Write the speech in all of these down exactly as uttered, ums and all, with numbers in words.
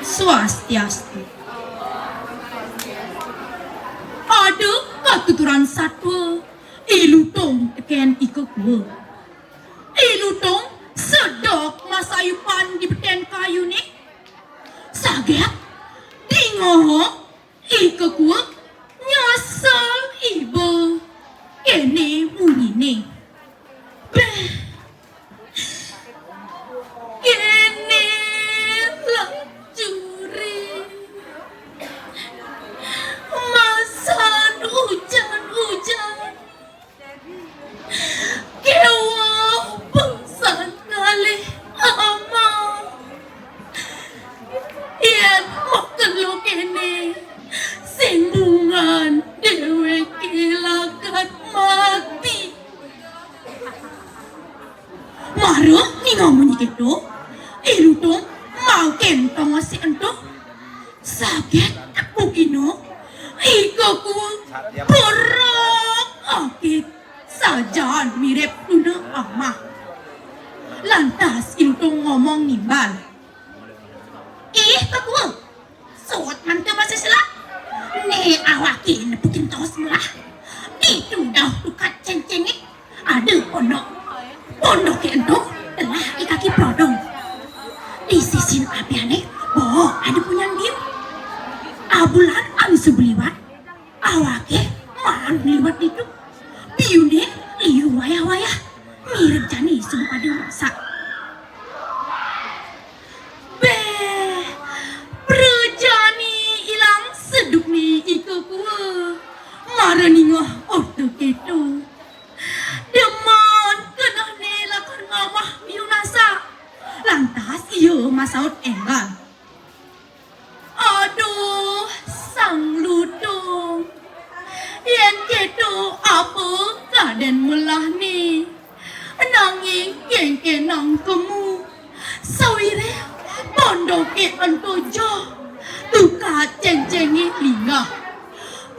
Swastiastu. Ada katuturan satua, I Lutung tekén I Kekua. I Lutung sedek masayupan di betén kayuné. Saget, dingoho I Kekua nyesel iba. Kéné munyiné. Béh. Kéné lacuré. Masan ujan-ujan. Kéweh pesan kalih amah. Yén makelo kéné, sing bungan déwéké lakar mati. Mara ninga munyi kéto, I Lutung mangkin tongosé ento. Saget tepukina, I Kekua berek akit sajan mirib tuna amah. Lantas I Lutung ngomong nimbal. Ih, Kekua, suud mantu masih selak. Né awaké nepukin tongos melah. Ditu dauh tukad céngcéngé. Ada pondok. Pondoké ento telah I Kaki Prodong. Di sisin abiané, baa ada punyan biu. Abulan ané suba liwat, awaké maan liwat ditu. Biuné liu wayah-wayah, mirib jani suba pada masak. Béh, prajani ilang sedukné I Kekua. Mara ningeh orta kéto, demen kenehné lakar ngamah biu nasak. Lantas ia masaut énggal. Aduh, Sang Lutung. Yén kéto apa kadén melahné. Nanging kéngkénang kemu. Sawiréh pondoké ento joh. Tukad céngcéngé linggah.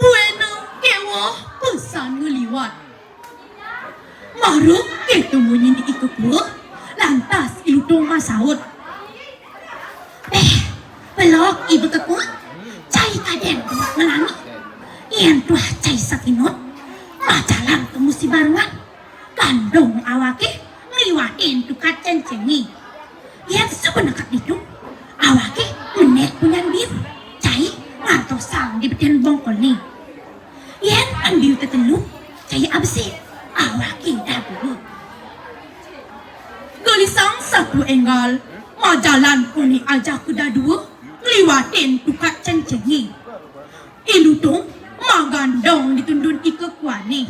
Buéna kéweh pesan ngaliwat. Mara kéto munyiné I Kekua, lantas I Lutung masaut. Béh, pelog iba Kekua, cai kadén buat ngelangi. Yén tuah cai satinut, majalan ka musi baruan. Gandung awaké ngliwatin tukad céngcéngé. Yén suba neked ditu, awaké menék punyan biu, cai ngantosang di betén bongkolné. Yén biu tetelu, cai abesik, awaké dadua. Gelisang satua énggal, majalan koné ajaka dadua, ngliwatin tukad céngcéngé. I Lutung magandong di tundun I Kekuané.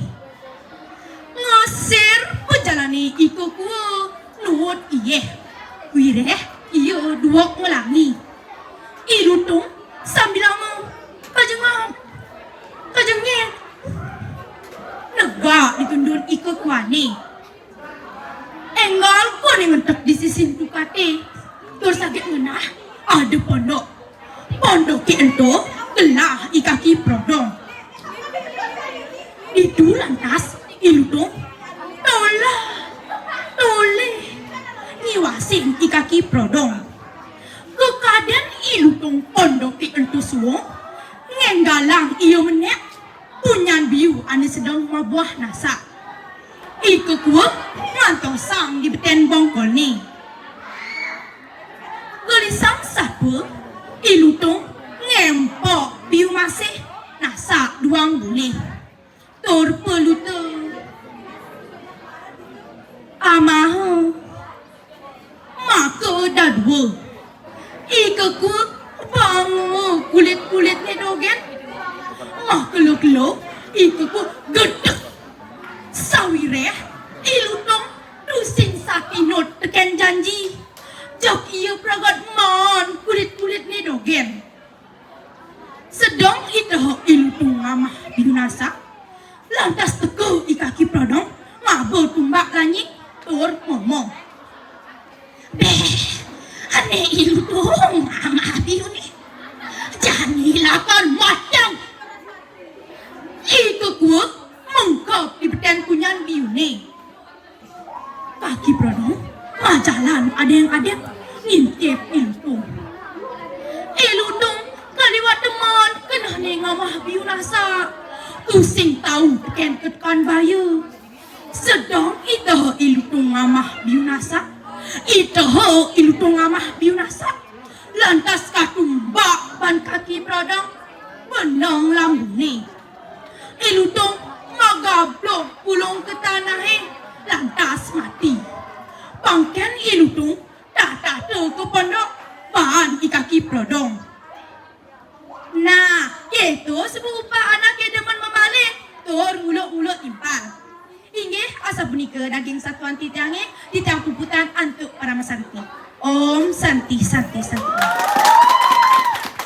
Ngasir pajalané I Kekua nuut iih. Wiréh ia dueg ngelangi. I Lutung sambilanga kajengab, kajengéd. Negak di tundun I Kekuané. Énggal koné ngentek di sisin tukadé, tur saget ngenah ada pondok. Pondoké ento gelah I Kaki Prodong. Ditu lantas I Lutung tolih, tolih ngiwasin I Kaki Prodong. Kekadén I Lutung pondoké ento suung, ngénggalang ia menék punyan biu ané sedeng mabuah nasak. I Kekua ngantosang di betén bongkolné. Gelisang satua, I Lutung ngémpok biu masih nasak duang bulih. Tur paluta. Amaha. Maka dadua. I Kekua banga kulit-kulitné dogén. Makelo-kelo, I Kekua gedeg. Sawiréh, I Lutung tusing satinut tekén janji. Jeg ia pragat maan kulit-kulitné dogén. Sedeng I Tehok I Lutung ngamah biu nasak, lantas teka I Kaki Prodong ngaba tumbak lanying tur ngomong. Béh, ané I Lutung ngamah biuné. Jani lakar mateng. I Kekua mengkeb di betén punyan biuné. Kaki Prodong majalan adéng-adéng ngintip I Lutung. Tusing tau tekén ketukan baya. Sedeng itaha I Lutung ngamah biu nasak. Itaha I Lutung ngamah biu nasak. Lantas katumbak ban kaki peradang. Beneng lambuné. I Lutung magablog pulung ka tanahé. Lantas mati. Pang kén I Lutung tatata ka pondok ban I Kaki Peradang. Nah, kéto suba upah anaké demen mamalih tur nguluk-nguluk timpal. Inggih, asapunika daging satuan titiangé,